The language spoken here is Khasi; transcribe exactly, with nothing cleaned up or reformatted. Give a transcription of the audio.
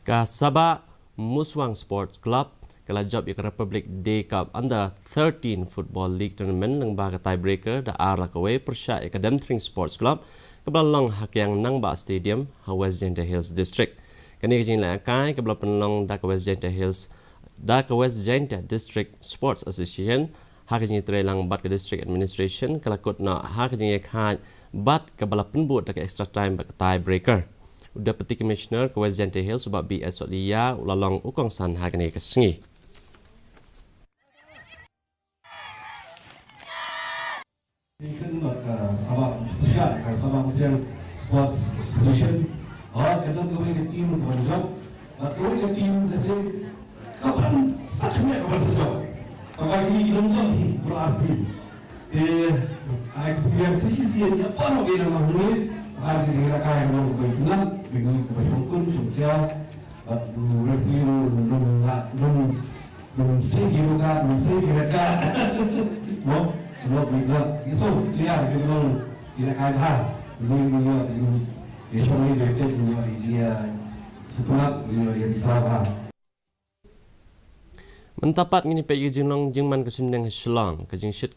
Ka Sabah Muswang Sports Club ka la jop ïa ka Republic Day Cup Under thirteen Football League Tournament lyngba ka tiebreaker da ar la kawei pyrshah ïa ka Demthring Sports Club kaba la long ha Kiang Nangbah Stadium ha West Jaintia Hills District. Kane ka jinglehkai kaba la pynlong da ka West Jaintia Hills da ka West Jaintia District Sports Association ha ka jingïatreilang bad ka District Administration ka la kut noh ha ka jingïakhaid bad kaba la pynbud da ka extra time bad ka tiebreaker. U Deputy Commissioner ka West Jaintia Hills u Bah B S Sohliya u la long u kongsan ha kane ka sngi. Ka Sabah, ka Sabah Muswang Sports Association. Ka don kawei ka team ka ban jop, bad kawei ka team ka seng ka ban sa khyndiat ka ban sa jop. Ka bai ki don jop baroh ar team. Te ai ka pyrshah shisien ïa baroh ki nang hangne. Ar ki jingïalehkai ka long kaba ïa ki nang, ki nang kaba shongkun shongkia. Bad u referee ruh ruh ruh ruh ruh Num sei ki rukat, num sei ki rekat. Mo, mo, mo, mo. Itu, clear, kita bilang, kita kaya dah. Ini, ini, ini, ini, ini, ini, ini, ini, ini, ini, ini, Mynta pat ngin ïa peit ïa ka jinglong jingman ka suiñbneng ha Shillong, ka jingshit